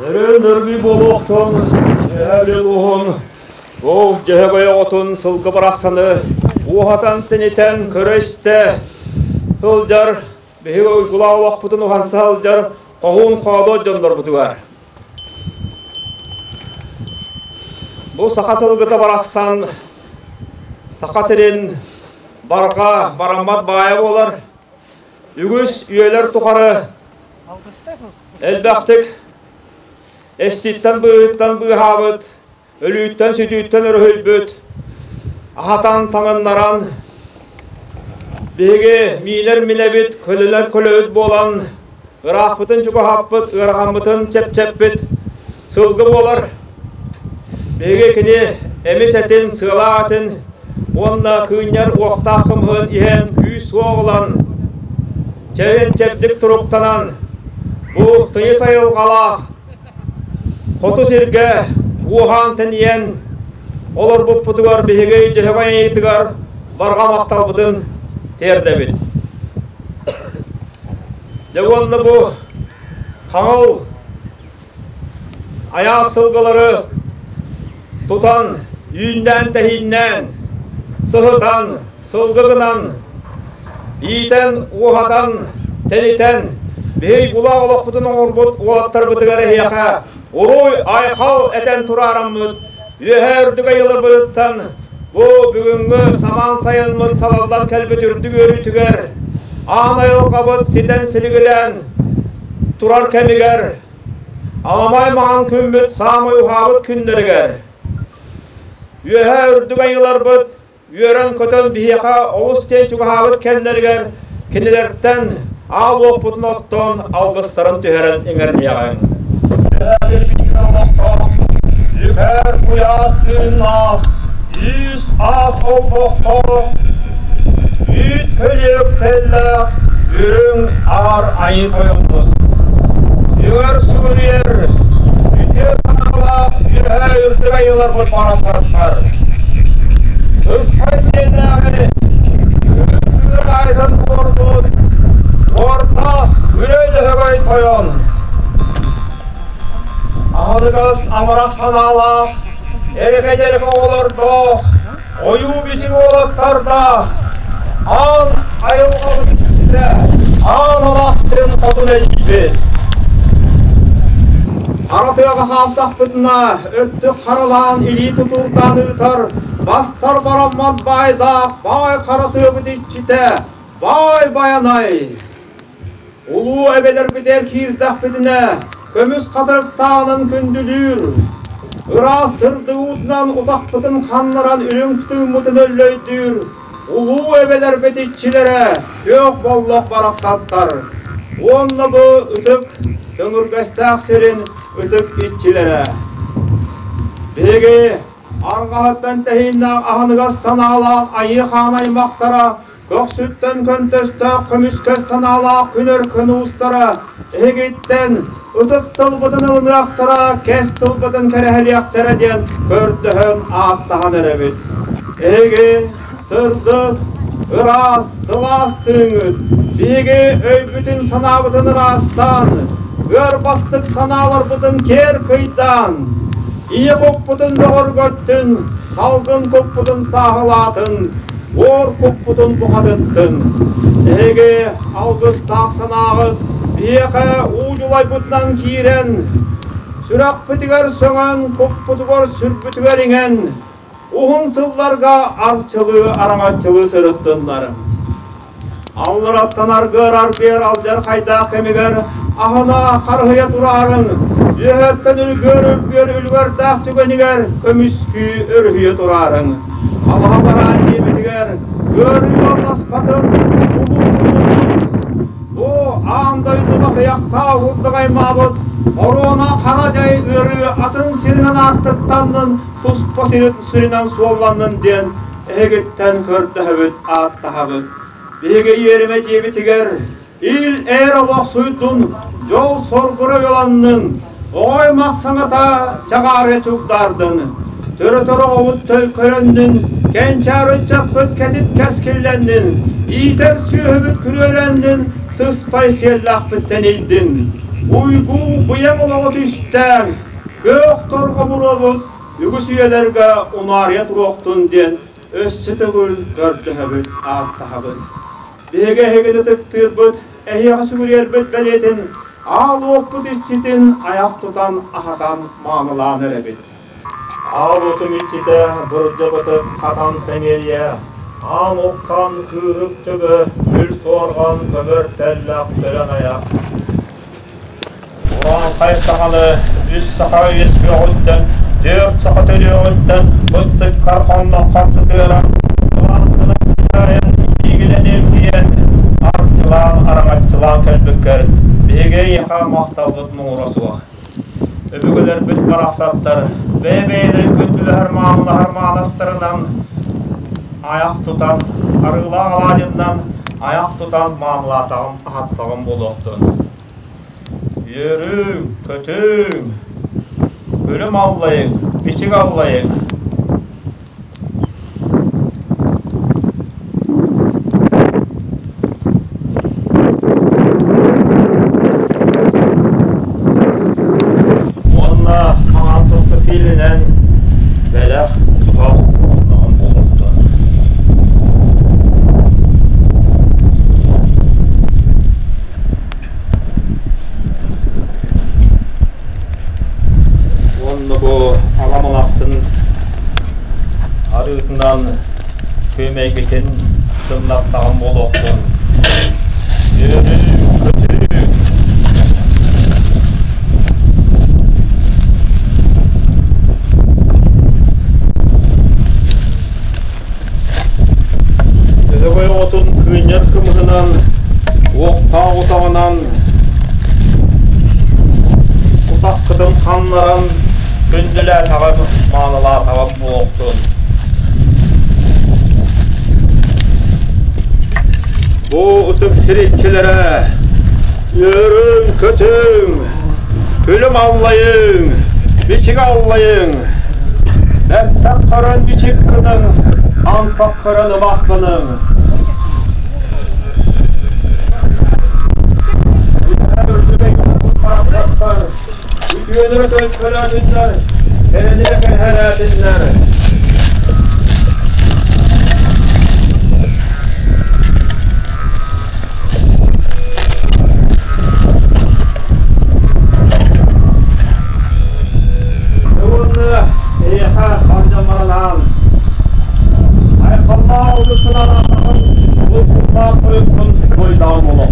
Нөрүөн өргүй буолуохтун, үһэ уһун, Ол Дьөһөгөй оҕотун сылгы барахсаны уоһатан-тэнитэн көрө-истэ сылдьар, биһиги уйгулаах олохпутун уһанса сылдьар хоһуун-хоодуот дьоннорбутугар. Бу саха сылгыта барахсан Саха сирин барҕа бараммат баайа буолар. Үгүс үйэлэр тухары элбэхтик эстииттэн быыһыттан быыһаабыт өлүүттэн-сүтүүттэн өрүһүйбүт, аһатан таҥыннаран, биһиги миинэр минэбит, көлөлөр көлөбүт буолан, ыраахпытын чугаһаппыт, ыарахаммытын чэпчэппит сылгы буолар. Биһиги кини эмис этин, сыалаах этин уонна кыынньар уохтаах кымыһын иһэн күүс-уох ылан, чэбин-чэбдик туруктанан, бу тыйыс айылҕалаах Хоту сиргэ уоһаан-тэнийэн олорбуппутугар биһиги Дьөһөгөй Айыытыгар барҕа махталбытын тиэрдэбит. Дьэ уонна бу хаҥыл айаас сылгылары тутан, үүннээн-тэһииннээн, сыһытан, сылгы гынан, иитэн, уоһатан, тэнитэн, биһи булаах олохпутун оҥорбут уолаттарбытыгар эһиэхэ уруй-айхал этэн тураараммыт, үөһээ үрдүк айыларбытыттан бу бүгүҥҥү самаан сайыммыт салаллан кэлбит үрдүк үөрүүтүгэр аан айылҕабыт ситэн силигилээн турар кэмигэр аламай маҥан күммүт саамай уһаабыт күннэригэр үөһээ үрдүк айыларбыт үөрэн-көтөн биһиэхэ олус диэн чугаһаабыт кэмнэригэр кинилэртэн аал уоппутун оттон алгыстарын түһэрэн иҥэриниэҕиҥ. Үкэр куйаас тыыннаах, үс аас олбохтоох, үүт көлүөк тэллээх, үрүҥ аар айыы тойоммут. Үгэр сүгүрүйэр, үтүө санаалаах үөһээ үрдүк айыыларбыт барахсаттар. Сыспай сиэнээҕи сыыр аайытын буорбут уортаах Үрэ Дьөһөгөй тойон. Аһыныгас амарах санаалаах, эрэкэ-дьэрэкэ оҕолордоох, ойуу-бичик уолаттардаах, аан айылҕабыт иччитэ, аан алахчын хотун эдьиийбит. Хара тыаҕа хаамтахпытына, өттүк харалаан илии тутуурдаан ыытар, бастар бараммат баайдаах баай хара тыабыт иччитэ, баай Байанай! Улуу эбэлэрбитигэр киирдэхпитинэ, көмүс хатырыктааҕынан күндүлүүр, ыраас сырдык уутунан утахпытын ханнаран үрүҥ тыыммытын өллөйдүүр улуу эбэлэрбит иччилэрэ күөх боллох барахсаттар уонна бу ытык төҥүргэстээх сирин ытык иччилэрэ. Биһиги арҕаһыттан тэһииннээх аһыныгас санаалаах айыы хаан аймахтара Көхсүттэн көнтөстөөх көмүскэс санаалаах күн өркөн уустара эһигиттэн ытык тылбытын ылыныахтара, кэс тылбытын кэрэһэлиэхтэрэ диэн көрдөһөн ааттаһан эрэбит. Эһиги сырдык, ыраас, сылаас тыыҥыт, биһиги өйбүтүн-санаабытын ыраастаан, ыарбаттык санааларбытын киэр кыйдаан, ийэ куппутун бөҕөргөттүн, салгын куппутун сааһылаатын, буор куппутун бухатыттын. Эһиги алгыстаах санааҕыт биһиэхэ уу дьулайбытынан киирэн, сүрэхпитигэр сөҥөн, куппутугар сүрбүтүгэр иҥэн, уһун сылларга арчылыы араҥаччылыы сырыттыннар. Аллараттан аргыар арбиэр алдьархайдаах кэмигэр аһына харыһыйа тураарыҥ, үөһэттэн үргүөр-үргүөр үлүгэрдээх түгэнигэр көмүскүү өрүһүйэ тураарыҥ. Алаһа бараан диэбитигэр ыарыы уордаспатын, улуутумуннун. Бу аан дойдуга сыйахтаах урдук аймаабыт хоруона хара дьай ыарыы атын сиринэн аартыктаннын, туспа сиринэн суолланнын диэн эһигиттэн көрдөһөбүт, ааттаһабыт. Биһиги иэримэ дьиэбитигэр ил-эр олохсуйдун, дьол-соргура уйаланнын, ой-мах саҥата чаҕаарга чугдаардын, төрөтөр оҕобут төлкөлөннүн, кэнчээр ыччаппыт кэтит кэскиллэннин, иитэр сүөһүбүт күрүөлэннин, сыспай сиэллээхпит тэнийдин. Уйгу быйаҥ олоҕу түстээҥ, күөх торҕо буруобут үгүс үйэлэргэ унаарыйа туруохтун диэн өссө төгүл көрдөһөбүт, ааттаһабыт. Биһиги эһигини ытыктыырбыт, эһиэхэ сүгүрүйэрбит бэлиэтин, аал уоппут иччитин айах тутан аһатан маанылаан эрэбит. Аал уотум иччитэ бырдьабытык хатан тэмиэрийэ, аан уххан кыырык төбө, үл суорҕан көмөр тэллэх төлөн айах. Урааҥхай саханы үс саха үөскүөҕүттэн, түөрт саха төрүөҕүттэн быттыккар хонноххор сытыаран, кылааскынан сыдьаайан иигинэн илгийэн, арчылаан араҥаччылаан кэлбиккэр биһиги эйиэхэ махталбыт муҥура суох. Өбүгэлэрбит барахсаттар бэйэ-бэйэлэрин күндүлэһэр маанылаһар маанастарынан айах тутан, арыылаах алаадьыннан айах тутан маанылаатаҕым, аһаттаҕым буолуохтун. Үөрүҥ, көтүҥ, күлүм аллайыҥ, бичик аллайыҥ. Уонна хаҥан сылгы сиэлинэн бэлэх туһах уоннаҕын буолуохтун. Уонна бу аҕам алахсын арыытынан күөмэйгитин сымнаттаҕым буолуохтун. Үөрүү-көтүү! Өһөгөй оҕотун кыынньар кымыһынан, уохтаах утаҕынан, утаххытын ханнаран күндүлээтэҕим, маанылаатаҕым буолуохтун. Бу ытык сир иччилэрэ үөрүҥ-көтүҥ, күлүм аллайыҥ, бичик аллайыҥ, бэттэх көрөн бичик гыныҥ, антах көрөн ымах гыныҥ. Үтүөнү төлкөлөөтүннэр, кэрэни кэһэрээтиннэр. Уонна эйиэхэ хандьаммаранаан айхаллаах удуттунан аатаҕын булкуллаах тойуккун буойдаҕым буолуох.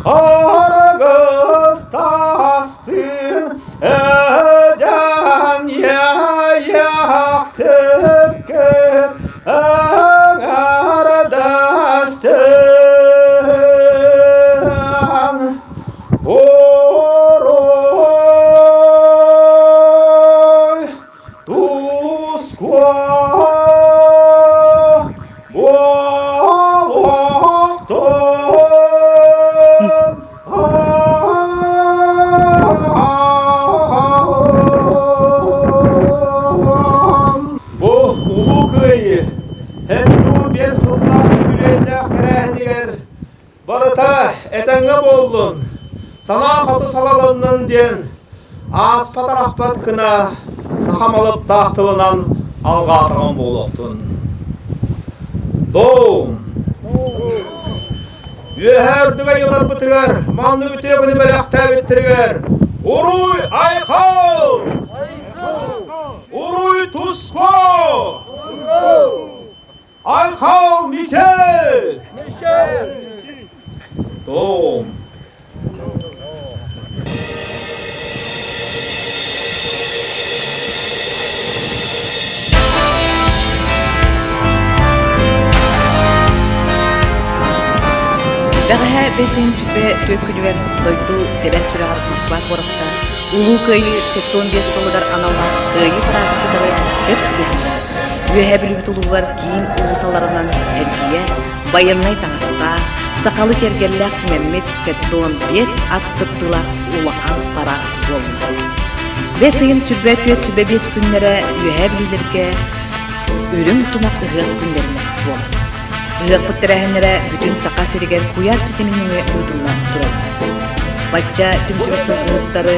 Аргыстастын эдэн яяқсыпкыт аңардастын Орой туско Бу Улуу Кыайыы һэттуу биэс сыллаах үбүлүөйдээх тэрээһинигэр барыта этэҥҥэ буоллун, санаа хоту салалыннын диэн ааспат-арахпат гына саха малыптаах тылынан алҕаатаҕым буолуохтун. Доом! Үөһээ үрдүгэ йыларбытыгар маннык үтүө күнү бэлэхтээбиттэригэр Уруй Айхал! Уруй Туско! Айхал Мичел! Мичел! Дом! Бэҕэһээ бэсиһин сүпэ түөрт күнүгэр дойду тэбэр сүрэҕэр Москва куоракка Улуу Кыайыы 75 сылыгар аналлаах Кыайыы параатын кытары сөп түбэһиннэ. Үөһээ Бүлүүбүт улууһугар киин уулуссаларынан эргийэ, байыаннай таҥастаах, сахалыы киэргэллээх симэммит 75 ат кыттыылаах улахан парад буолла. Бэс ыйын сүрбэ түөрт сүбэ биэс күннэрэ Үөһээ Бүлүүлэргэ үрүҥ тунах ыһыах күннэринэн буолар. Ыһыахпыт тэрээһиннэрэ бүтүн Саха сиригэр куйаар ситимин нөҥүө ыытыллан тураллар. Бачча түмсүбүт сылгыһыттары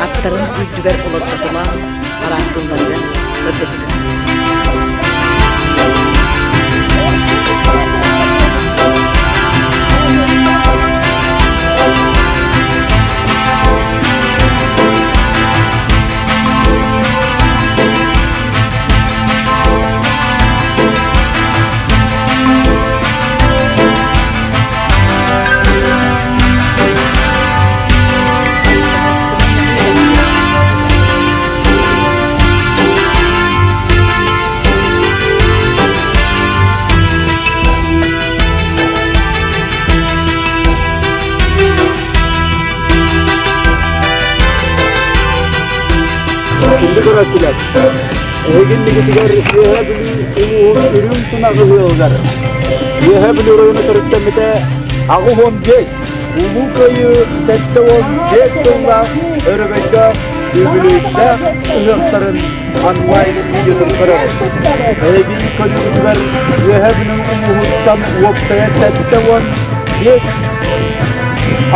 аттарын үрдүгэр олордотулаан араартылларыгар көрдөстүлэр. Күндү көрөөччүлэр, эһигиннигитигэр Үөһээ Бүлүү улууһун үрүҥ тунах ыһыаҕыгар Үөһээ Бүлүү оройуона төрүттэммитэ 85, Улуу Кыайыы 75 сыллаах өрөгөйдөөх үбүлүөйдээх ыһыахтарын онлайн видеотун көрөҕүт. Эһигини көрүүгүтүгэр Үөһээ Бүлүү улууһуттан уопсайа 75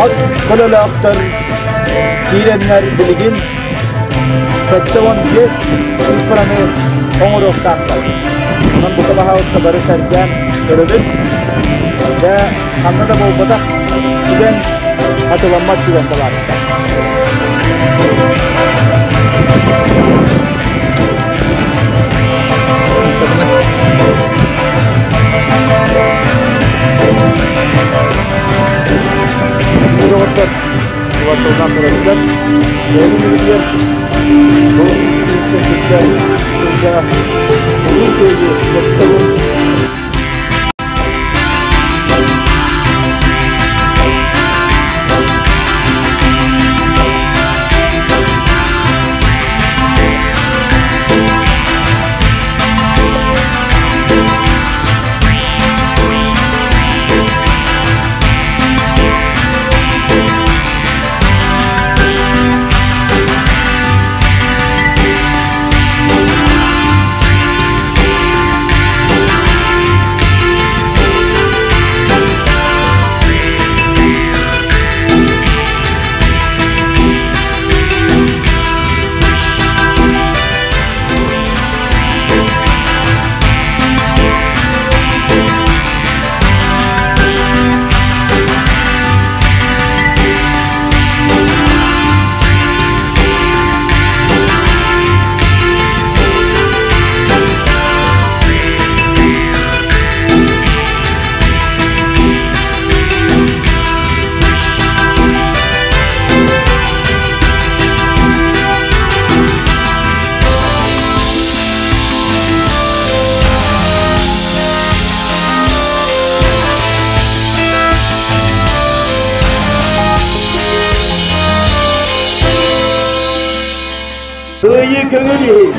ат көлөлөөхтөр киирэннэр билигин 75 сыыппараны оҥоруохтаахтар. Онон бука баһаалыста бары сэргээн көрөбүт. Дьэ, ханна да буолбатах түгэн хатыламмат түгэн табаарыстар. Доҕоттор, Убастылынан турарыгар, бэйэбин үбүтүгэр бу сылдьа сылдьа улуу кыайыы сөптөҕүн Кыайыы көҥүл иһин,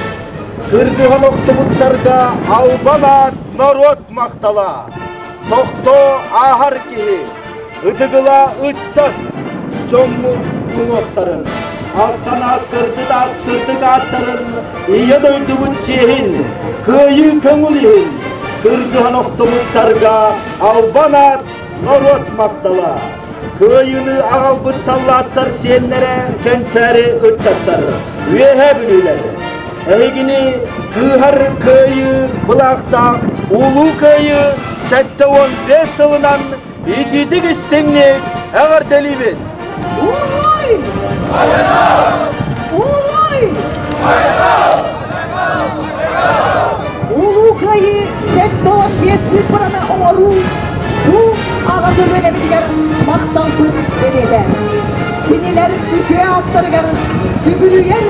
кыргыһан охтубуттарга албан аат норуот махтала, тохтоо ааһар киһи, ытыгыла ыччат, дьоммут уҥуохтарын, алтан аат сырдык аат сырдык ааттарын, Ийэ дойдубут чиэһин, кыайыы көҥүл иһин, кыргыһан охтубуттарга албан аат норуот махтала. Кыайыыны аҕалбыт саллааттар сиэннэрэ кэнчээри ыччаттар, Үөһээ Бүлүүлэр. Эһигини кыыһар кыайыы былаахтаах Улуу Кыайыы 75 сылынан итиитик истиҥник эҕэрдэлиибит! Уруй! Уруй! Улуу Кыайыы 75 цифраны оҥоруу бу аҕа көлүөнэбитигэр махталбыт бэлиэтэ. Кинилэр үтүө ааттарыгар сүгүрүйэр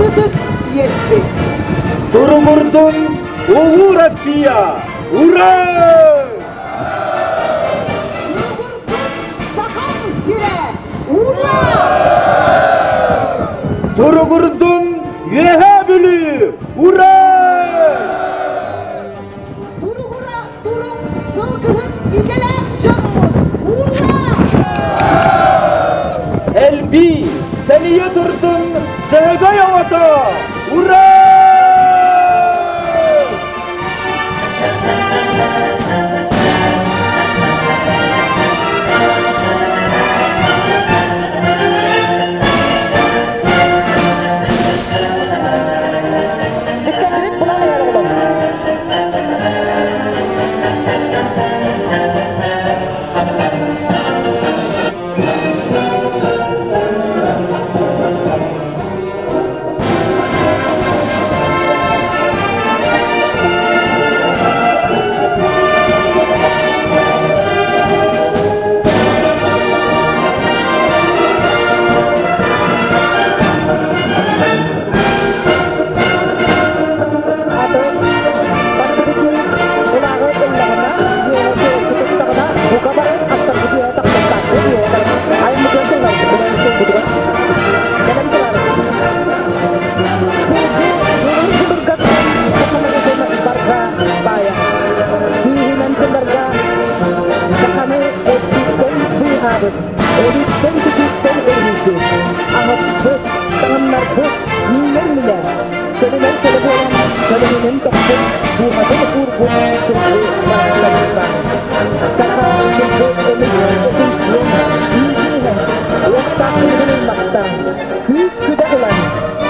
ытык иэспит. Туругурдун Улуу Россия! Ура! Туругурдун Сахам сирэ! Ура! Туругурдун Үөһээ Бүлүү! Ура! Туругура туруҥ сылгыһыт идэлээх дьоммут! Ура! Элбии, тэнийэ турдун Дьөһөгөй оҕото! Ура! Чиккэтибит булан оҕолор. Өлүттэн түтүттэн өлүүтү, аһаппыт, таҥыннарбыт, миинэр минэ, көлүнэр көлө буолан, көлөһүнүн тохпут, дууһатын уурбут сылгы барахсаныта. Саха сылгы эмис этин сиэн, үүтүн иһэн, уохтаах кыыһын ыллахтаан, күүс күдэх ылан,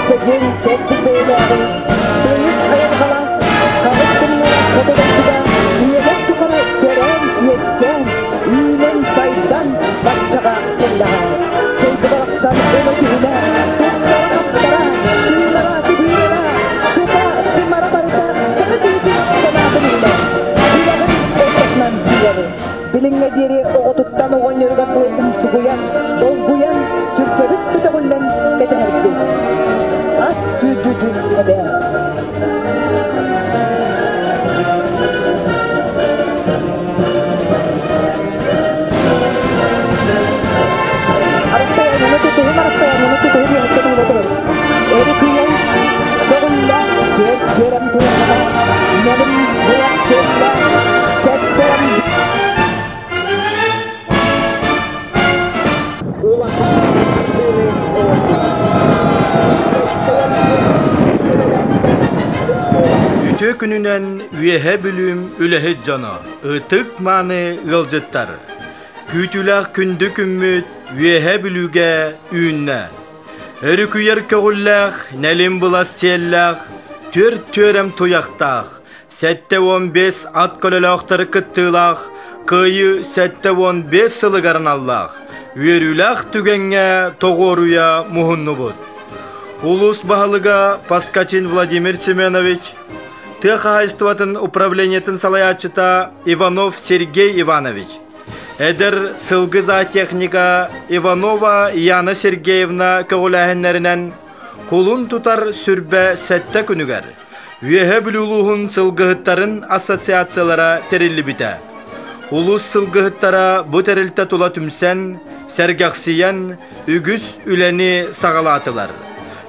чэгиэн чэбдик бэйэлээҕин, тыйыс айылҕалаах, хаҕыс тымныылаах хоту дойдуга үйэлэр тухары чэрээн үөскээн, үүнэн-сайдан баччаҕа кэллэҕэ. Сылгы барахсан өҥө түһүнэ, туттара-хаптара, тыынара-түһүүрэрэ, сыта-сымара барыта саха киһитин санаатын иһинэн, сүрэҕин ортотунан киирэри. Билиҥҥэ диэри оҕотуттан оҕонньоругар дылы умсугуйан, долгуйан, сүргэбит көтөҕүллэн кэтэһэрбит. Ат сүүрдүүтүн эбээ. Үтүө күнүнэн Үөһэ Бүлүүм үлэһит дьоно, ытык-мааны ыалдьыттар! Күүтүүлээх күндү күммүт Үөһэ Бүлүүгэ үүннэ. Өрүкүйэр көҕүллээх, нэлим былас сиэллээх, түөрт түөрэм туйахтаах, 75 ат көлөлөөхтөрү кыттыылаах Кыайыы 75 сылыгар аналлаах үөрүүлээх түгэҥҥэ тоҕуоруйа муһуннубут. Улуус баһылыга Паскачин Владимир Семенович, тыа хаһаайыстыбатын управлениетын салайааччыта Иванов Сергей Иванович, эдэр сылгы зоотехника Иванова Яна Сергеевна көҕүлээһиннэринэн кулун тутар сүрбэ сэттэ күнүгэр Үөһэ Бүлүү улууһун сылгыһыттарын ассоциациялара тэриллибитэ. Улуус сылгыһыттара бу тэрилтэ тула түмсэн, сэргэхсийэн, үгүс үлэни саҕалаатылар.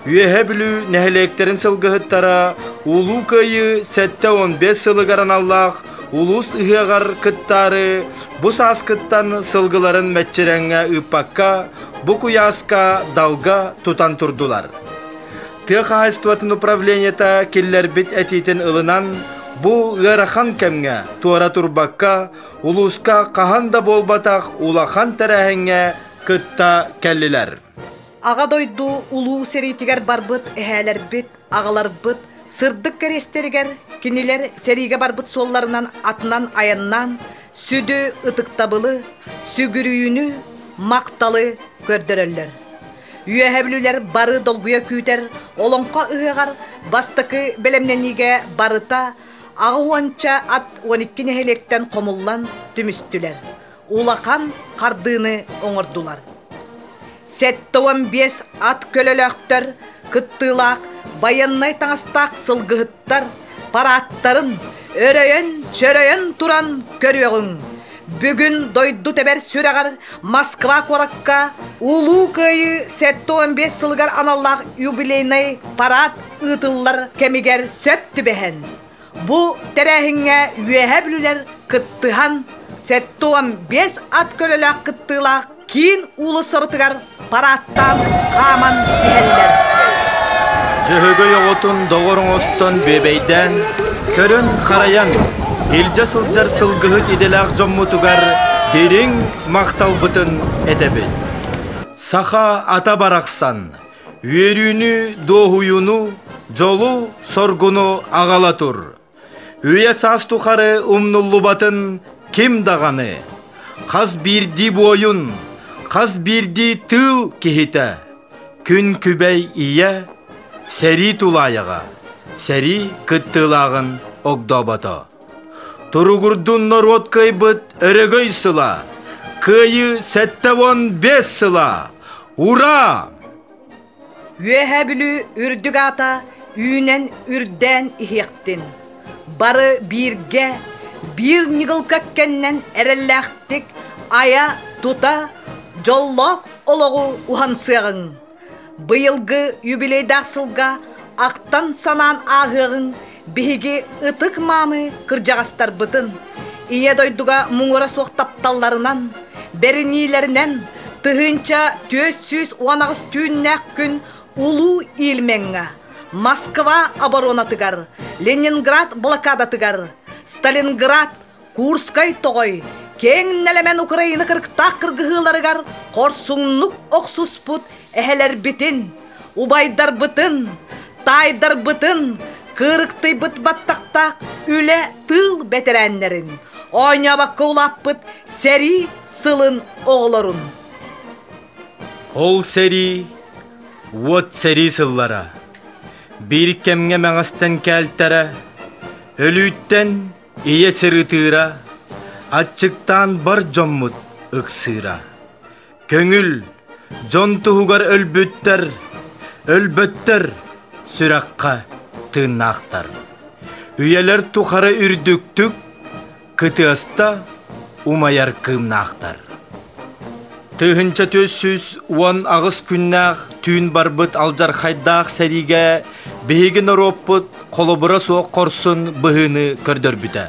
Үөһэ Бүлүү нэһилиэктэрин сылгыһыттара Улуу Кыайыы 75 сылыгар аналлаах улуус ыһыаҕар кыттаары бу сааскыттан сылгыларын мэччирэҥҥэ ыыппакка бу куйааска далга тутан турдулар. Тыа хаһаайыстыбатын управлениета киллэрбит этиитин ылынан бу ыарахан кэмҥэ туора турбакка улууска хаһан да буолбатах улахан тэрээһиҥҥэ кытта кэллилэр. Аҕа дойду улуу сэриитигэр барбыт эһээлэрбит, аҕаларбыт сырдык кэриэстэригэр кинилэр сэриигэ барбыт суолларынан атынан айаннаан сүдү ытыктабылы, сүгүрүйүүнү, махталы көрдөрөллөр. Үөһэ Бүлүүлэр бары долгуйа күүтэр Олоҥхо ыһыаҕар бастакы бэлэмнэниигэ барыта аҕа уонча ат 12 нэһилиэктэн хомуллан түмүстүлэр. Улахан хардыыны оҥордулар. 75 ат көлөлөөхтөр кыттыылаах байыаннай таҥастаах сылгыһыттар парааттарын өрөйөн-чөрөйөн туран көрүөҕүҥ. Бүгүн дойду тэбэр сүрэҕэр Москва куоракка Улуу Кыайыы 75 сылыгар аналлаах юбилейнай парад ыытыллар кэмигэр сөп түбэһэн, Бу тэрээһиҥҥэ Үөһээ Бүлүүлэр кыттыһан 75 ат көлөлөөх кыттыылаах киин уулуссабытыгар парааттаан хааман иһэллэр. Дьөһөгөй оҕотун доҕор оҥостон бүөбэйдээн, көрөн-харайан, илдьэ сылдьар сылгыһыт идэлээх дьоммутугар дириҥ махталбытын этэбит. Саха ата барахсан Үөрүүнү, дуоһуйууну, дьолу-соргуну аҕала тур. Үйэ саас тухары умнуллубатын ким даҕаны. Хас биирдии буойун, хас биирдии тыыл киһитэ, күн күбэй ийэ, сэрии тулаайаҕа, сэрии кыттыылааҕын огдообото. Туругурдун норуот кыайбыт өрөгөй сыла, Кыайыы 75 сыла! Ура! Үөһээ Бүлүү үрдүк аата үүнэн үрдээн иһиэхтин. Бары бииргэ, биир ньыгыл кэннэн эрэллээхтик айа-тута, дьоллоох олоҕу уһансыаҕыҥ. Быйылгы юбилейдаах сылга ахтан-санаан ааһыаҕыҥ биһиги ытык-мааны кырдьаҕастарбытын, Ийэ дойдуга муҥура суох тапталларынан, бэриниилэринэн 1418 түүннээх күн Улуу Ильмеҥҥа, Москва оборонатыгар, Ленинград блокадатыгар, Сталинград Курскай тоҕой киэҥ нэлэмэн Украина кырыктаах кыргыһыыларыгар хорсуннук охсуспут эһэлэрбитин, убайдарбытын, таайдарбытын, кыырыктыйбыт баттахтаах үлэ тыыл бэтэрээннэрин, оонньообокко улааппыт сэрии сылын оҕолорун. Ол сэрии, уот сэрии сыллара. Биир кэмҥэ мэҥэстэн кээлтэрэ, өлүүттэн Ийэ сир ытыыра, аччыктаан бар дьоммут ыксыыра. Көҥүл, дьон туһугар өлбүттэр, өлбөттөр, сүрэххэ тыыннаахтар. Үйэлэр тухары үрдүктүк кытыаста умайар кыымнаахтар. 1418 күннээх түүн барбыт алдьархайдаах сэриигэ биһиги норуоппут холобура суох хорсун быһыыны көрдөрбүтэ.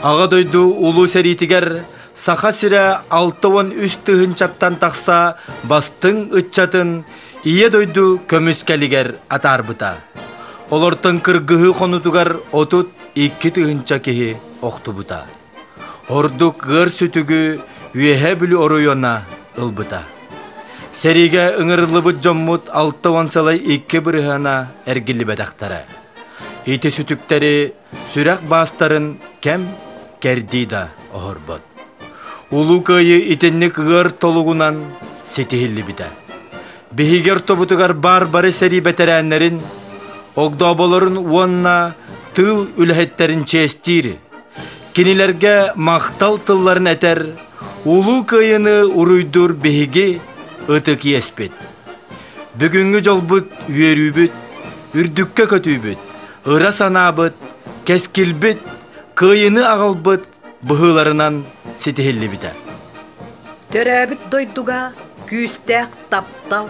Аҕа дойду Улуу сэриитигэр Саха сирэ 63 тыһыынчаттан тахса бастыҥ ыччатын Ийэ дойду көмүскэлигэр атаарбыта. Олортон кыргыһыы хонутугар 32 тыһыынча киһи охтубута. Ордук ыар сүтүгү Үөһээ Бүлүү оройуона ылбыта. Сэриигэ ыҥырыллыбыт дьоммут 60 сылай икки бырыһыана эргиллибэтэхтэрэ. Ити сүтүктэри сүрэх баастарын кэм кэрдии да оһорбот. Улуу Кыайыы итинник ыар толугунан ситиһиллибитэ. Биһиги ортобутугар баар бары сэрии бэтэрээннэрин, огдооболорун уонна тыыл үлэһиттэрин чиэстиир, кинилэргэ махтал тылларын этэр Улуу Кыайыыны уруйдуур биһиги ытык иэспит. Бүгүҥҥү дьолбут үөрүүбүт, үрдүккэ көтүүбүт, ыра санаабыт, кэскилбит, кыайыыны аҕалбыт быһыыларынан ситиһиллибитэ. Төрөөбүт дойдуга күүстээх таптал,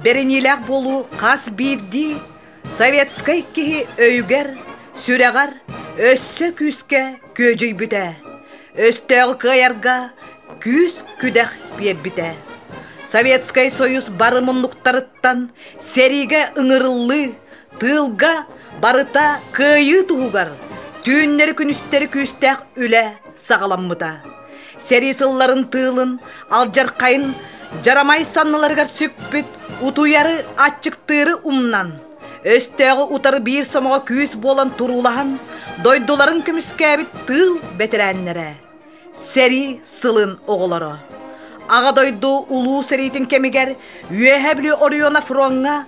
бэриниилээх буолуу хас биирдии советскай киһи өйүгэр, сүрэҕэр өссө күүскэ күөдьүйбүтэ, өстөөҕү кыайарга күүс-күдэх биэрбитэ. Советскай Союз бары муннуктарыттан сэриигэ ыҥырыллыы, тыылга барыта кыайыы туһугар түүннэри-күнүстэри күүстээх үлэ саҕаламмыта. Сэрии сылларын тыылын, алдьархайын дьарамай санныларыгар сүкпүт утуйары, аччыктыыры умнан, өстөөҕү утары биир сомоҕо күүс буолан туруулаһан, дойдуларын көмүскээбит тыыл бэтэрээннэрэ, сэрии сылын оҕолоро. Аҕа дойду Улуу сэриитин кэмигэр Үөһээ Бүлүү оройуона фроҥҥа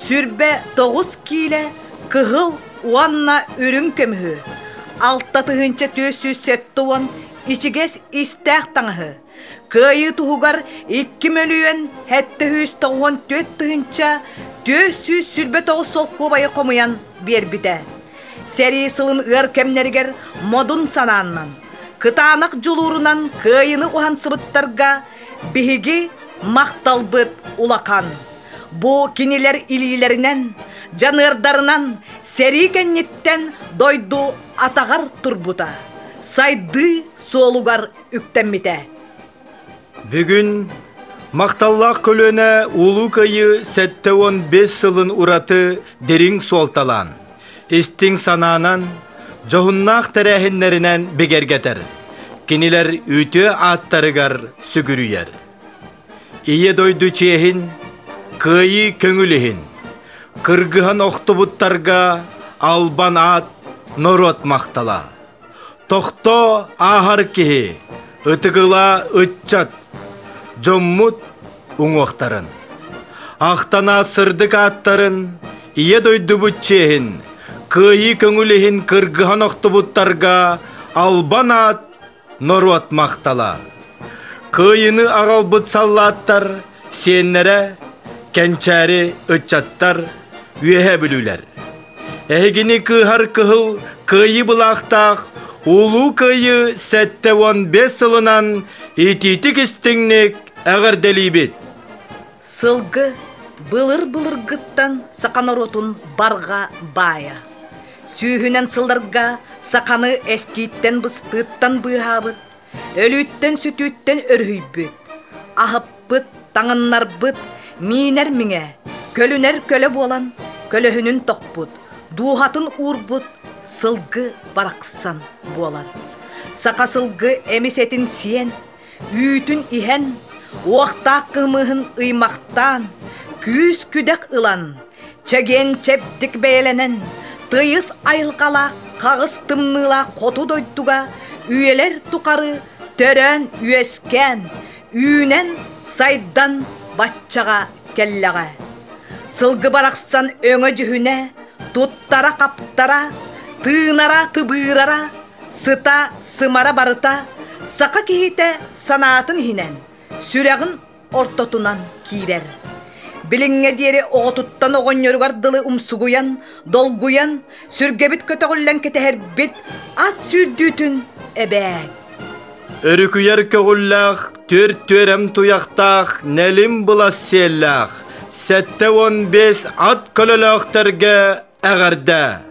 29 киилэ кыһыл уонна үрүҥ көмүһү, 6470 ичигэс истээх таҥаһы, Кыайыы туһугар 2 мөлүйүөн 794 тыһыынча 429 солкуобайы хомуйан биэрбитэ. Сэрии сылын ыар кэмнэригэр модун санааннан, кытаанах дьулуурунан кыайыыны уһансыбыттарга биһиги махталбыт улахан. Бу кинилэр илиилэринэн, дьаныардарынан сэрии кэнниттэн дойду атаҕар турбута, сайдыы суолугар үктэммитэ. Бүгүн махталлаах көлүөнэ Улуу Кыайыы 75 сылын ураты дириҥ суолталаан, истиҥ санаанан, дьоһуннаах тэрээһиннэринэн бигэргэтэр, кинилэр үтүө ааттарыгар сүгүрүйэр. Ийэ дойду чиэһин, кыайыы көҥүл иһин, кыргыһан охтубуттарга албан аат норуот махтала. Тохтоо ааһар киһи, ытыгыла ыччат, дьоммут уҥуохтарын. Ахтана сырдык ааттарын, ийэ дойдубут чиэһин, кыайыы көҥүл иһин кыргыһан охтубуттарга албан аат норуот махтала. Кыайыны аҕалбыт саллааттар сиэннэрэ, кэнчээри ыччаттар, үөһэ бүлүүлэр. Эһигини кыыһар кыһыл кыайыы былаахтаах Улуу Кыайыы 75 сылынан итиитик истиҥник эҕэрдэлиибит! Сылгы былыр-былыргыттан саха норуотун барҕа баайа. Сүүһүнэн сылларга саханы эстииттэн-быстыыттан быыһаабыт, өлүүттэн-сүтүүттэн өрүһүйбүт, аһыппыт, таҥыннарбыт, миинэр миҥэ, көлүнэр көлө буолан көлөһүнүн тохпут, дууһатын уурбут сылгы барахсан буолар. Саха сылгы эмис этин сиэн, үүтүн иһэн, уохтаах кымыһын ыймахтаан, күүс-күдэх ылан, чэгиэн-чэбдик бэйэлэнэн, тыйыс айылҕалаах хаҕыс тымныылаах хоту дойдуга үйэлэр тухары төрөөн-үөскээн, үүнэн-сайдан баччаҕа кэллэҕэ. Сылгы барахсан өҥө-дьүһүнэ, туттара-хаптара, тыынара-тыбыырара, сыта-сымара барыта саха киһитэ санаатын иһинэн, сүрэҕин ортотунан киирэр. Билиҥҥэ диэри оҕотуттан оҕонньоругар дылы умсугуйан, долгуйан, сүргэбит көтөҕүллэн кэтэһэрбит ат сүүрдүүтүн эбээт. Өрүкүйэр көҕүллээх, түөрт түөрэм туйахтаах, нэлим былас сиэллээх, 75 ат көлөлөөхтөргө эҕэрдэ!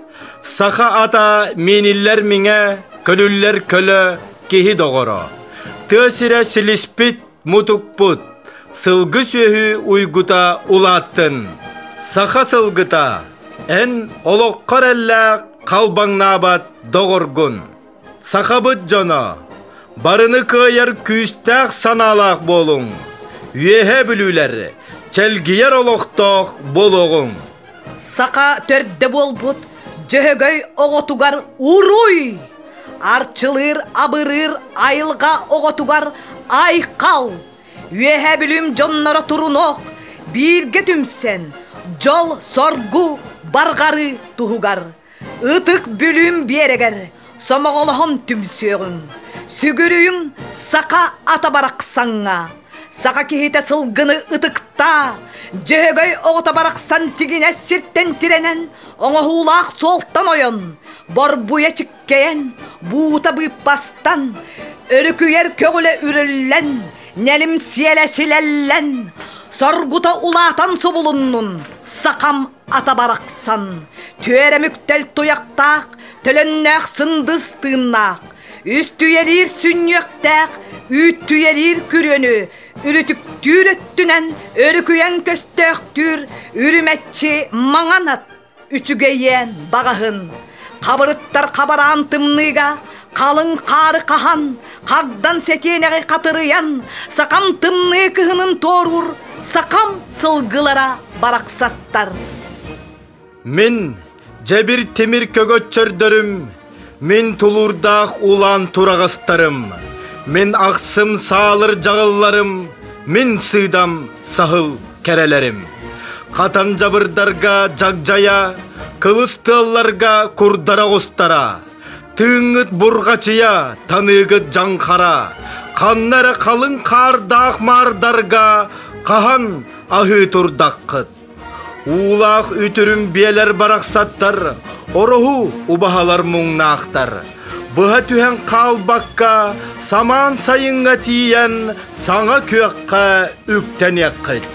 Саха ата мииниллэр миҥэ, көлүллэр көлө, киһи доҕоро. Тыа сирэ силиспит, мутукпут, сылгы сүөһү уйгута улааттын. Саха сылгыта, эн олоххор эллээх халбаҥнаабат доҕоргун. Сахабыт дьоно, барыны кыайар күүстээх санаалаах буолуҥ, Үөһээ Бүлүүлэр, чэлгийэр олохтоох буолуоҕуҥ! Саха төрдө буолбут Дьөһөгөй оҕотугар уруй! Арчылыыр, абырыыр айылҕа оҕотугар айхал! Үөһээ Бүлүүм дьонноро турунуох, бииргэ түмсэн, дьол-соргу барҕарыы туһугар Ытык Бүлүүм биэрэгэр сомоҕолоһон түмсүөҕүҥ, сүгүрүйүҥ саха ата барахсаҥҥа. Саха киһитэ сылгыны ытыктаа, Дьөһөгөй оҕото барахсан тигинэс сиртэн тирэнэн, оҥоһуулаах суолтан ойон, борбуйа чиккэйэн, буута быыппастан, өрүкүйэр көҕүлэ үрүллэн, нэлим сиэлэ силэллэн, Соргута улаатан субулуннун, сахам ата барахсан. Түөрэ мүктэл туйахтаах, төлөннөөх сындыс тыыннаах, үстүйэлиир сүнньүөхтээх, үүттүйэлиир күрүөнү, үлүтүктүүр өттүнэн өрүкүйэн көстөөхтүүр үрүмэччи маҥан ат үчүгэйиэн баҕаһын. Хабырыттар хабараан тымныыга халыҥ хаары хаһан, хагдан сэтиэнэҕи хатырыйан, сахам тымныы кыһынын туоруур сахам сылгылара барахсаттар. Мин дьэбир тимир көгөччөрдөрүм, мин тулуурдаах улаан тураҕастарым, мин ахсым саалыр дьаҕылларым, мин сыыдам саһыл кэрэлэрим. Хатан дьабырдарга дьагдьайа, кылыс тыалларга курдара оҕустара, тыыҥҥыт бурҕачыйа, таныыгыт дьаҥхара, ханна эрэ халыҥ хаардаах маардарга хаһан аһыы турдаххыт. Уулаах үтүрүм биэлэр барахсаттар, ороһу убаһалар муҥнаахтар. Быһа түһэн хаалбакка, самаан сайыҥҥа тиийэн, саҥа күөххэ үктэниэххит.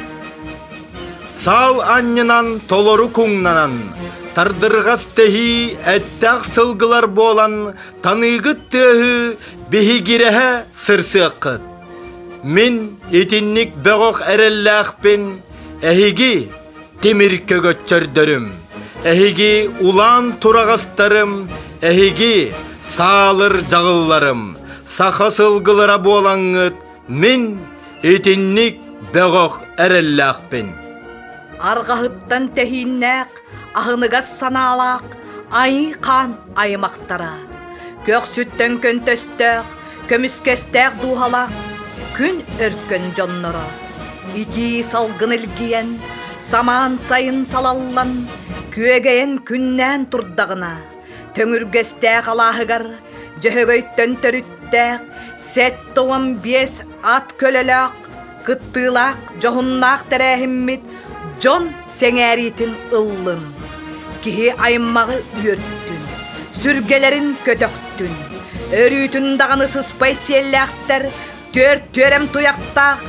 Саал анньынан толору куҥнанан, тардырҕас тэһии эттээх сылгылар буолан, таныыгыт тыаһы биһигирэһэ сырсыаххыт. Мин итинник бөҕөх эрэллээхпин, эһиги тимир көгөччөрдөрүм, эһиги улаан тураҕастарым, эһиги саалыр дьаҕылларым, саха сылгылара буолаҥҥыт мин итинник бөҕөх эрэллээхпин. Арҕаһыттан тэһииннээх, аһыныгас санаалаах айыы-хаан аймахтара, көхсүттэн көнтөстөөх, көмүскэстээх дууһалаах күн өркөн дьонноро итии салгын илгийэн, самаан сайын салаллан, күөгэйэн күннээн турдаҕына, төҥүргэстээх алааһыгар Дьөһөгөйтөн төрүттээх 75 ат көлөлөөх кыттыылаах дьоһуннаах тэрээһиммит дьон сэҥээриитин ыллын, киһи аймаҕы үөртүн, сүргэлэрин көтөхтүн, өрүүтүн даҕаны сыспай сиэллээхтэр түөрт түөрэм туйахтаах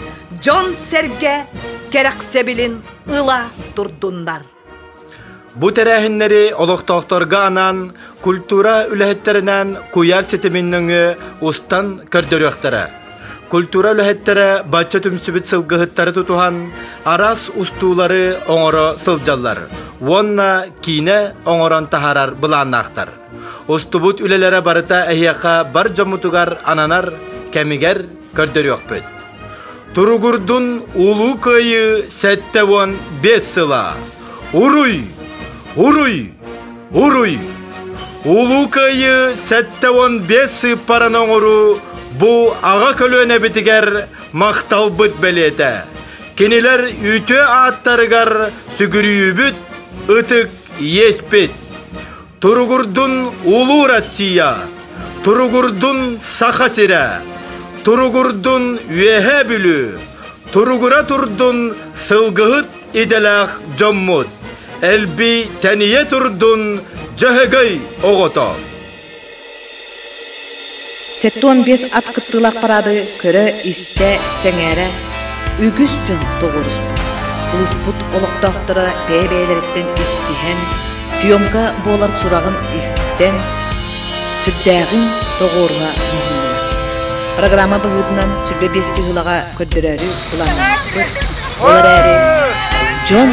дьон-сэргэ кэрэхсэбилин ыла турдуннар. Бу тэрээһиннэри олохтоохторго анаан культура үлэһиттэринэн куйаар ситимин нөҥүө устан көрдөрүөхтэрэ. Культура үлэһиттэрэ бачча түмсүбүт сылгыһыттары тутуһан араас устуулары оҥоро сылдьаллар уонна киинэ оҥорон таһаарар былааннаахтар. Устубут үлэлэрэ барыта эһиэхэ бар дьоммутугар ананар кэмигэр көрдөрүөхпүт. Туругурдун Улуу Кыайыы 75 сыла! Уруй! Уруй! Уруй! Улуу Кыайыы 75 сыыппараны оҥоруу бу аҕа көлүөнэбитигэр махталбыт бэлиэтэ. Кинилэр үтүө ааттарыгар сүгүрүйүүбүт, ытык иэспит. Туругурдун Улуу Россия! Туругурдун Саха сирэ! Туругурдун Үөһээ Бүлүү! Туругура турдун сылгыһыт идэлээх дьоммут! Элби тэнийэ турдун Дьөһөгөй оҕото! 75 ат кыттыылаах параады көрө-истэ, сэҥээрэ үгүс дьон тоҕуоруспут. Улууспут олохтоохторо бэйэ-бэйэлэриттэн истиһэн, съемка буолар сураҕын истэн, сүрдээҕин тоҕуоруһа муһуннулар. Программа быһыытынан 25 чыһылаҕа көрдөрөөрү былааннаабыппыт. Ол эрээри дьон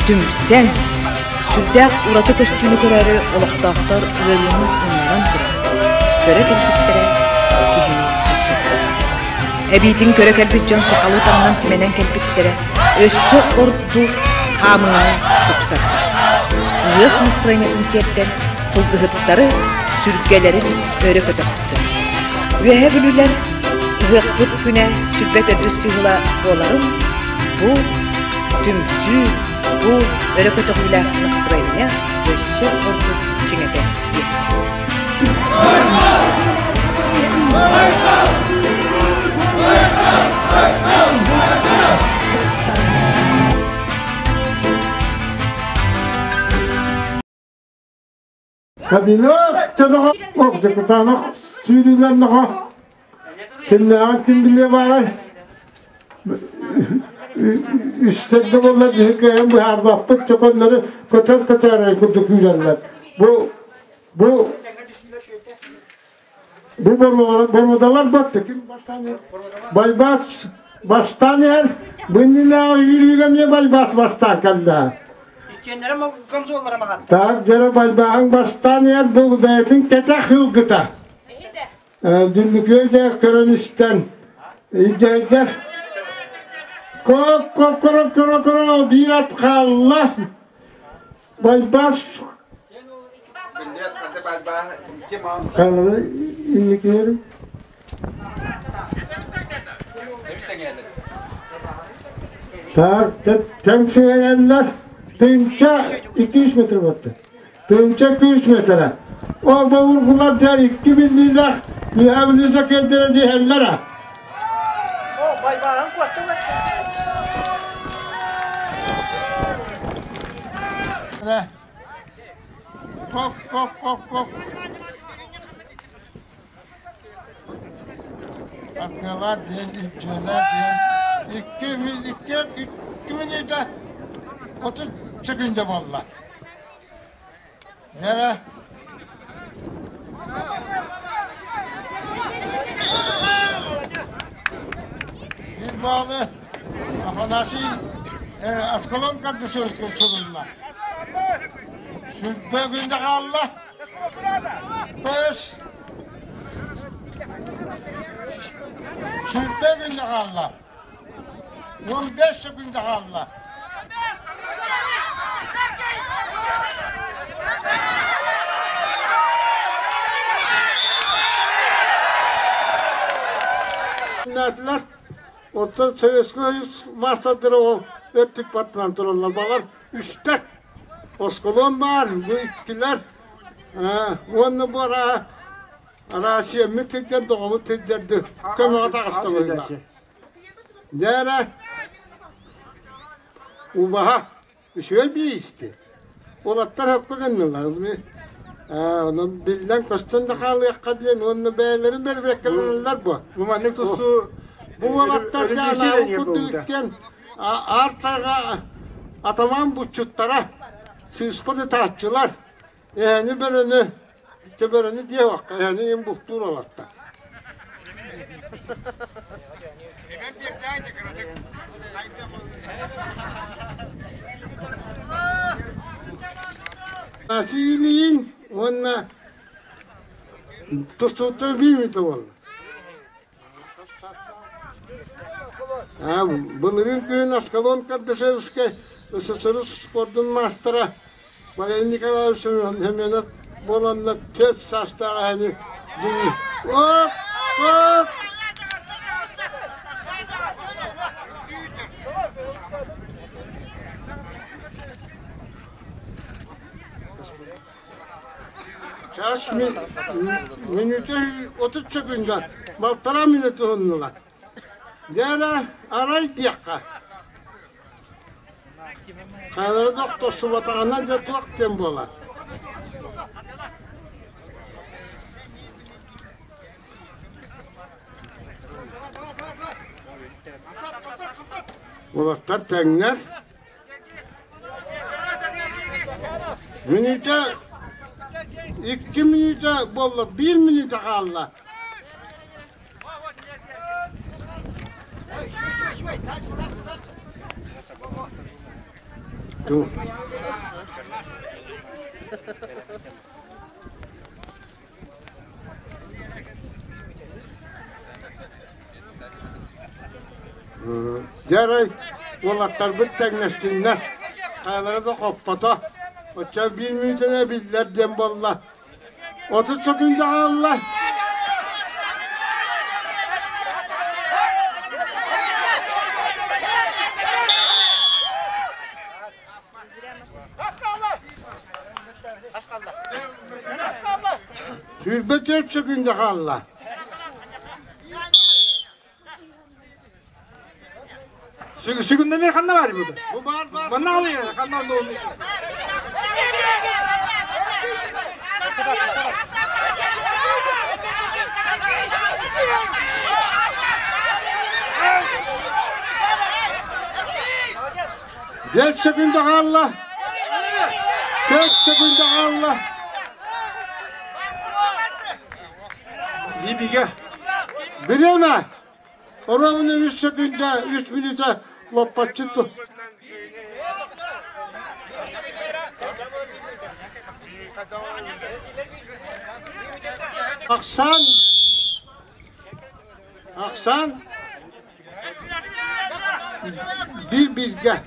түмсэн, Сүрдээх ураты көстүүнү көрөөрү олохтоохтор ыарыыны умнан туран, көрө кэлбиттэрэ киһини сөхтөрдө. Эбиитин көрө кэлбит дьон сахалыы таҥнан симэнэн кэлбиттэрэ өссө ордук хаамыыны тупсарда. Ыһыах настроениетын тиэрдэн сылгыһыттары сүргэлэрин өрө көтөхтө. Үөһэ Бүлүүлэр ыһыахпыт күнэ сүрбэ төрдүс чыһыла буоларын бу түмсүү Бу өрө көтөҕүүлээх настроение өссө ордук чиҥэтэн биэрдэ. Кабинет чадаҕа дьокутаанах сүүрүүлэннэҕэ кимнээҕин ким билиэ баарай? Үстэр да буоллар биһи кыайан быһаарбаппыт, чоконнору көтөр көтөөрөй курдук күүрэллэр. Бу бу бу боруодалар батты. Ким бастаан Байбаас бастаан иһэр, бу иннинээҕи үүрүүгэ эмиэ Байбаас бастаан кэллэ. Иккиэннэрэ комсуоллара маҕатта. Так, дьэрэ Байбааһыҥ бастаан иһэр, бу бэйэтин кэтэх ылгыта. Дүллүкүө дьэ көрөн истэн илдьэйдэр Коп-коп-коро-коро-коро биир ат хаалла. Байбас Хаалла инникиэр. Так, тэҥ сыһыйаллар. Тыынча 200 метр батты. Тыынча күүс метрэ. Ол бовургулар дьэ икки биллиилээх Үһэ киэрдэрэ дьиһэллэр а. О, байбааһын куотта Коп, коп, коп, коп. Ардыалаах диэн, илдьиэлээх диэн икки икки икки мүнүүтэ 30 секунда буолла. Нера Bir bağlı Afanasий Аскалон Кардашевскай сурулла. Сүрбэ күндэ хаалла. Көс Сүрбэ күндэ хаалла. 15 секунда хаалла. Нэтилэр оттон Советский маастардара ол өттүк баттынан тураллар. Балар үстэр. Осколон баар, бу иккилэр. Уонна бу араа Араасыйаммыт сылдьар, доҕобут сылдьарды көмөҕө таҕыста быһыылаах. Дьэ эрэ, убаһа үчүгэй биэристи. Уолаттар өппө гыннылар. Онон биллэн-көстөн да хаалыахха диэн уонна бэйэлэрин бэрбиэккэлэнэллэр бу. Бу маннык тустуу Бу уолаттар дьаалаабыт курдук иккиэн аар тайҕа атамаан булчуттара, сыыспат ытааччылар, эһэни бөрөнү Төбөрөнү диэбэккэ, эһэни им бултуур олорто. Василийин уонна тустууттар биир буолла. Былырыын күһүн Аскалон Кардашевскай СССР спордун маастара Валерий Николаевич Семенов буоланнар 4 саастаах эһэни дьиҥи Оп! Оп! Час мүнүүтэ 30 секунда, балтараа мүнүүтэ уһуннулар. Дьэ эрэ, арай диэххэ. Хайалара да охтосубатаҕына дьэ туох диэн буолар. Уолаттар тэҥнэр. Мүнүүтэ икки мүнүүтэ буолла, биир мүнүүтэ хаалла. Ту. Дьэ арай уолаттарбыт тэҥнэстиннэр, хайалара да хоппото. Оччо биир мүнүүтэнэ биллэр диэн буолла. 30 секунда хаалла. 24 секунда хаалла. Сүгүннэмир ханна бар бу? Бу бар бар. Манна алıyor. Ханна oldu. 5 секунда хаалла. 4 секунда хаалла. Либиге. Бириэмэ. Оруобуна 3 секунда, 3 мүнүүтэ лоппаччы Ахсаан Ахсаан биир бииргэ.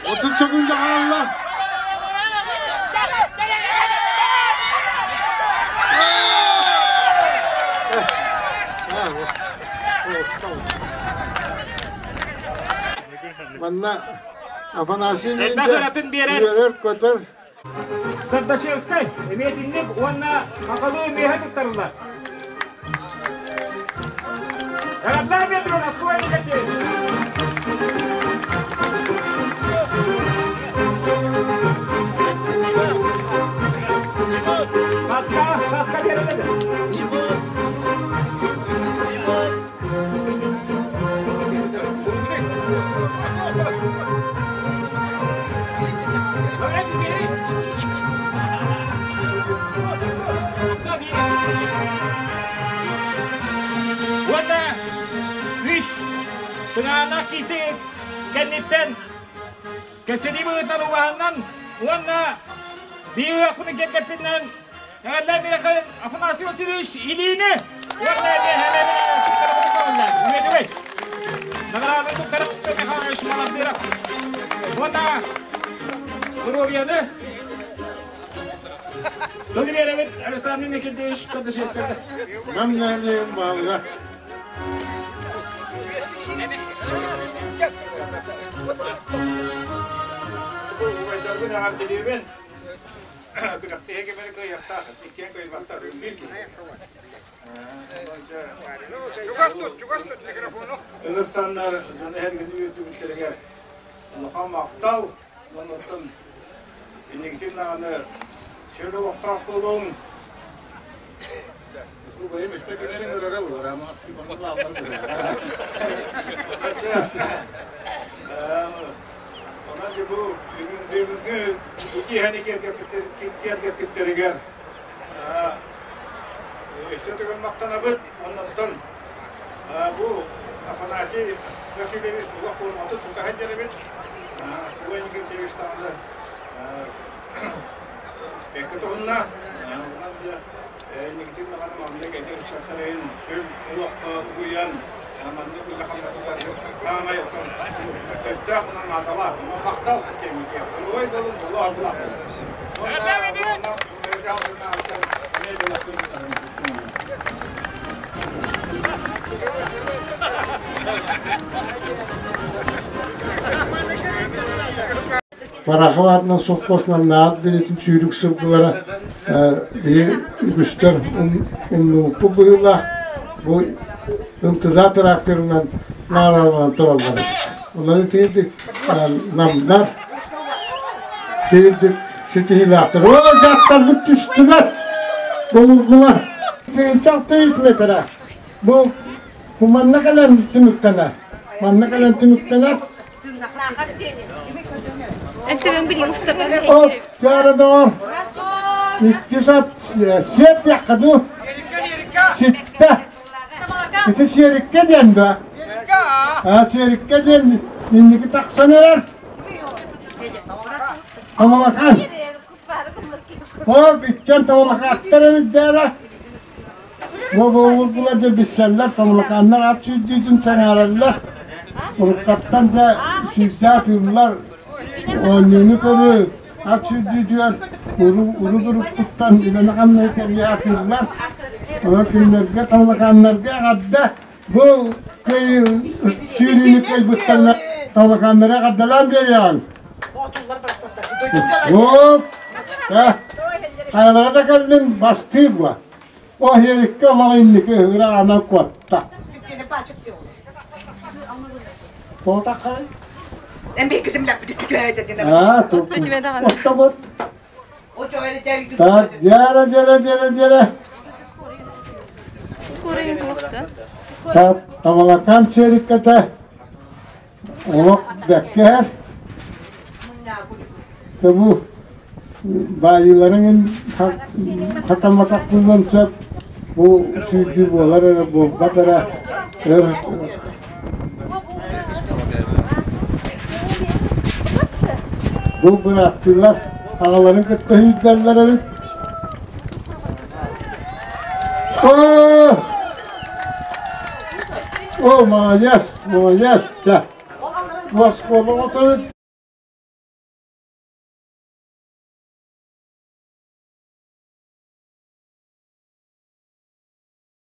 30 секунда хаалла. Манна Афанасий үөрэр көтөр. Кардашевскай эмиэтинник уонна хахалыы миэхэ туттарыллар. Эҕэрдээ Петро Москва Каска, каска бериледі. Уонна үс тыҥаанах киси кэнниттэн кэсэдии быһыытынан убаһаннан уонна биир ыахпыны кэргэппинэн эҕэрдээ миэхэ Афанасий Васильевич илиини уонна үөдүгэй награда туттарып Михайлович Маландыров уонна Здоровьяны Тыл биэрэбит Александр Никитич Кардашевскайга. Нам нэһилиэгин баһылыга. Убайдарбын эҕэрдэлиибин. Күрэхтэһии кэмэ кыайыахтаах, иккиэн кыайбаттар, биир киһи. Чугас тут, чугас тут микрофону. Ылырсаннар дьону эһэргини үөрдүбүттэригэр улахан махтал. Онуттан инникитин даҕаны сүр олохтоох буолуҥ. Онон бу бүгүн бүгүҥҥү бу киэһэни киэргэппиттэригэр өссө төгүл махтанабыт. Оннуттан бу Афанасий Васильевич олох форматын тута сылдьар эбит. Уой Никитевич даҕаны бэккэ туһунна. Онон дьэ инникитин даҕаны маннык эдэр ыччаттарын күл олоххо угуйан маннык үлэ хамнасытар хаамай оттон төптөөх онон наадалаах. Онон махтал кэммитигэр. Ой болун болу арбылах. Онна Барахов аатынан совхозунан наат билэтин сүүрүк сылгылара биһи үгүстэр умнубуппут быһыылаах бу ынтызаа тракторынан наалаланан тураллар эбит. Онон итиирдик намнар тиирдик ситиһиилээхтэр. Оо, дьахтарбыт түстүлэр, булуллулар. Тыынчах тыйыс метрэ. Бу бу манна кэлэн түмүктэнэр. Манна кэлэн түмүктэнэр. От, чара доҕор. Икки сат сиэт диэххэ дуу. Ситтэ. Ити сиэриккэ диэн да. А сиэриккэ диэн инники тахсан эрэр. Тамалакан. Ол иккиэн тамалакааттар эбит дьээбэ. Бу була дьэ билсэллэр, тамалакааннар ат сүүрдүүтүн сэҥээрэллэр. Уруккаттан дьэ сүүрдэ атыыллар. Оонньууну көрүү ат сүүрдүүтүгэр урут-уруккуттан үлэни-хамнаһы тэрийэ атыыллар. Онон кинилэргэ тамалакааннарга эҕэрдэ. Бу сүүрүүнү кыайбыттарына талакааннары эҕэрдэлээн биэриэҕиҥ. Оп! Хайалара да кэллин бастыыр буо. Оһиэриккэ олох инники ыраана куотта. Оттобут. Так, дьара, дьара, дьара, дьара. Так, Тамалакаан сиэриккэтэ олох бэккэһэр. Бу баайыыларын хатамматахпынан сөп. Бу сүүрдүү буолар эрэ буолбат эрэ. Бу бырааттыылар аҕаларын кытта сүүрдэллэр эбит. О! О, молодец, молодец, чэ. Оскуола отут.